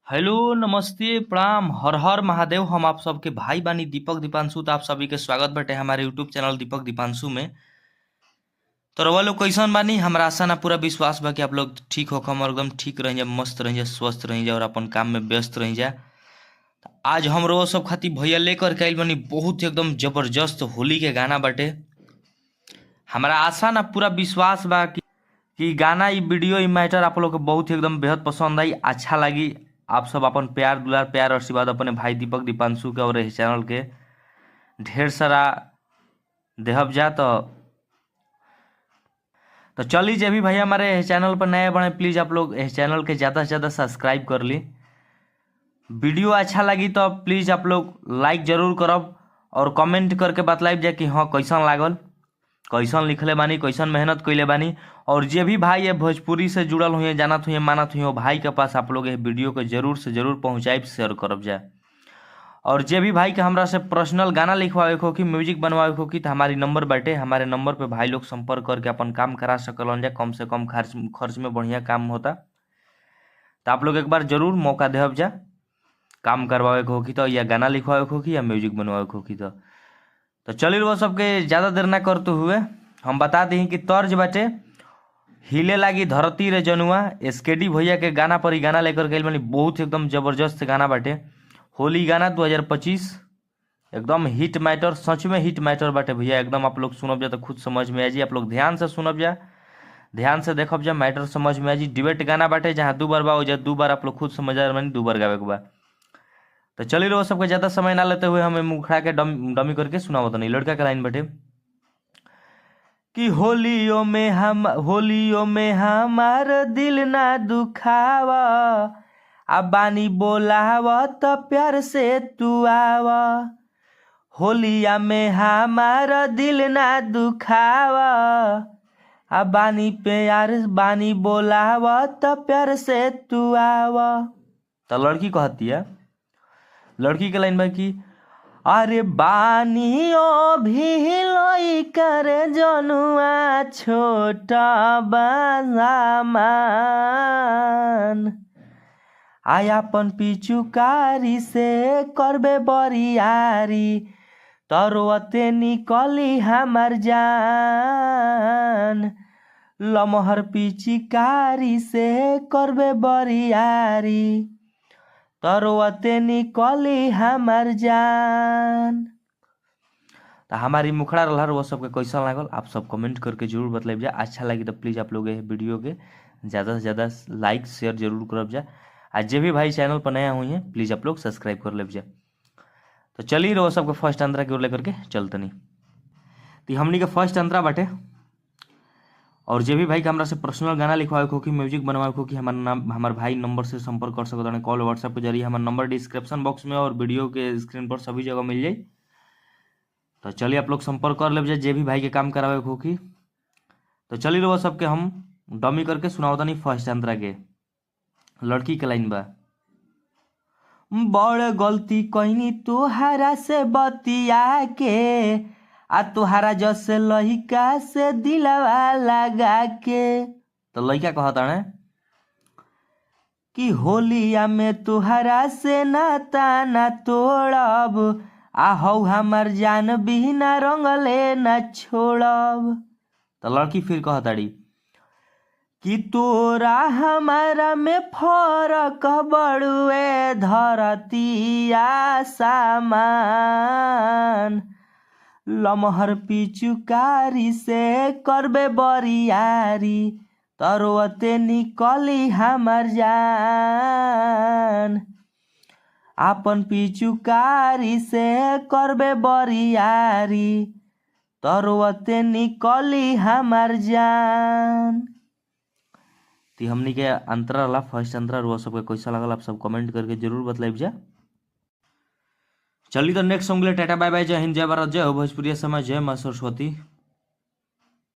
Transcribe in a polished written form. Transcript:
Hello, नमस्ते, प्रणाम, हर हर महादेव। हम आप सबके भाई बानी दीपक दीपांशु। त आप सभी के स्वागत बाटे हमारे यूट्यूब चैनल दीपक दीपांशु में। तो रउआ लोग कैसन बानी? हमरा आशा ना पूरा विश्वास बा कि आप लोग ठीक होखम और एकदम ठीक रही जा, मस्त रही जा, स्वस्थ रही जा और अपन काम में व्यस्त रही जा। आज हम रउआ सब खातिर भैया लेकर के आइल बानी बहुत एकदम जबरदस्त होली के गाना बाटे। हमरा आशा ना पूरा विश्वास बा कि गाना, ई वीडियो, ई मैटर आप लोग के बहुत ही एकदम बेहद पसंद आई, अच्छा लगी। आप सब अपन प्यार दुलार, प्यार आशीर्वाद अपने भाई दीपक दीपांशु के और इस चैनल के ढेर सारा देहब जा। तो चली, जे भी भैया हमारे चैनल पर नए बने, प्लीज़ आप लोग इस चैनल के ज़्यादा से ज़्यादा सब्सक्राइब कर ली। वीडियो अच्छा लगी तो प्लीज़ आप लोग लाइक जरूर करब और कमेंट करके बतलाइब जा कि हाँ, कैसन लागल, कैसन लिखले बानी, कैसन मेहनत कैले बानी। और जे भी भाई है भोजपुरी से जुड़ल हुए, जानत हुए, मानत हुए, भाई के पास आप लोग ये वीडियो के जरूर से जरूर पहुँचाइब, शेयर करब जाए। और जे भी भाई के हमरा से पर्सनल गाना लिखवावे के हो कि म्यूजिक बनवावे के हो कि, तो हमारी नंबर बाटे। हमारे नंबर पे भाई लोग संपर्क करके अपन काम करा सकलन जा। कम से कम खर्च खर्च में बढ़िया काम होता, तो आप लोग एक बार जरूर मौका देहब जा। काम करवावे के हो कि तो, या गाना लिखवावे के हो कि, या म्यूजिक बनवावे के हो कि। तो चलिए, वो सबके ज़्यादा देर ना करते हुए हम बता दी कि तर्ज बाटे हिले लागी धरती रे जनुआ। एसकेडी भैया के गाना पर ही गाना लेकर के बानी। बहुत एकदम जबरदस्त गाना बाटे, होली गाना 2025, एकदम हिट मैटर, सच में हिट मैटर बाटे भैया एकदम। आप लोग सुनब जा तो खुद समझ में आ जी। आप लोग ध्यान से सुनब जा, ध्यान से देखब जा, मैटर समझ में आ जी। डिबेट गाना बाटे, जहाँ दू बार बा ओजा दू बार, आप लोग खुद समझदार बानी, दू बार गावे के बा। तो चलिए, वो सबके ज़्यादा समय ना लेते हुए हमें मुखड़ा के डमी करके सुनावत नहीं। लड़का के लाइन बाटे कि होलियों में हम, होलियों में हमार दिल ना दुखावा, आ बानी बोलाव त प्यार से तू आवा। होलिया में हमार दिल ना दुखावा, आ बानी प्यार, बानी बोलाव त प्यार से तू आवा। तो लड़की कहती है, लड़की के लाइन में कि अरे बानियो भी कर जनुआ छोटा बामान, आयापन पिचुकारी से करबे बरियारी, तरोते निकली हमार जान। लमहर पिचिकारी से करबे बरियारी, तरोते निकली हमार जान। तो हमारी मुखड़ा रहा, वो सबके कैसा लागल, आप सब कमेंट करके जरूर बतलाइब जा। अच्छा लगी तो प्लीज़ आप लोग वीडियो के ज़्यादा से ज़्यादा लाइक शेयर जरूर करब जा। आ जे भी भाई चैनल पर नया हुई हैं, प्लीज़ आप लोग सब्सक्राइब कर लेब जा। तो चलिए, रहो सबके फर्स्ट अंतरा की ओर लेकर के चलतनी। तो हमनी के फर्स्ट अंतरा बाटे। और जे भी भाई के हमरा से पर्सनल गाना लिखवावे के हो कि म्यूजिक बनवावे के हो कि, हमार नाम, हमार भाई नंबर से संपर्क कर सकत हन कॉल, व्हाट्सएप के जरिए। हमार नंबर डिस्क्रिप्शन बॉक्स में और वीडियो के स्क्रीन पर सभी जगह मिल जाई। तो चलिए, आप लोग संपर्क कर लेब जे भी भाई के काम करावे के हो कि। तो चलिए, रहो सबके हम डमी करके सुनावतनी फर्स्ट अंतरा के। लड़की के लाइन बा, बड़ गलती कइनी तोहरा से बतिया के, आ तोहरा जस लइका से दिलवा लगा के। तो लइका कहता कि होलिया में तोहरा से नाता ना तोड़ब, आ हौ हमर जान, बिना रंगले न छोड़ब। तो लड़की फिर कहताड़ी कि तोरा हमारा में फरक बड़ुए धरतिया सामान, लमहर पिचुकारी से करबे बरियारी, तरोते निकली हमर जान। आपन पिचुकारी से करबे बरियारी, तरोते निकली हमर जान। तो हमनी के अंतरा रहा, फर्स्ट अंतरा। रुआ सबके कैसा लगल, आप सब कमेंट करके जरूर बतलाइब जा। चली तो नेक्स्ट सॉन्ग ले। टाटा, बाय बाय, जय हिंद, जय भारत, जय हो भोजपुरी समाज, जय माँ सरस्वती।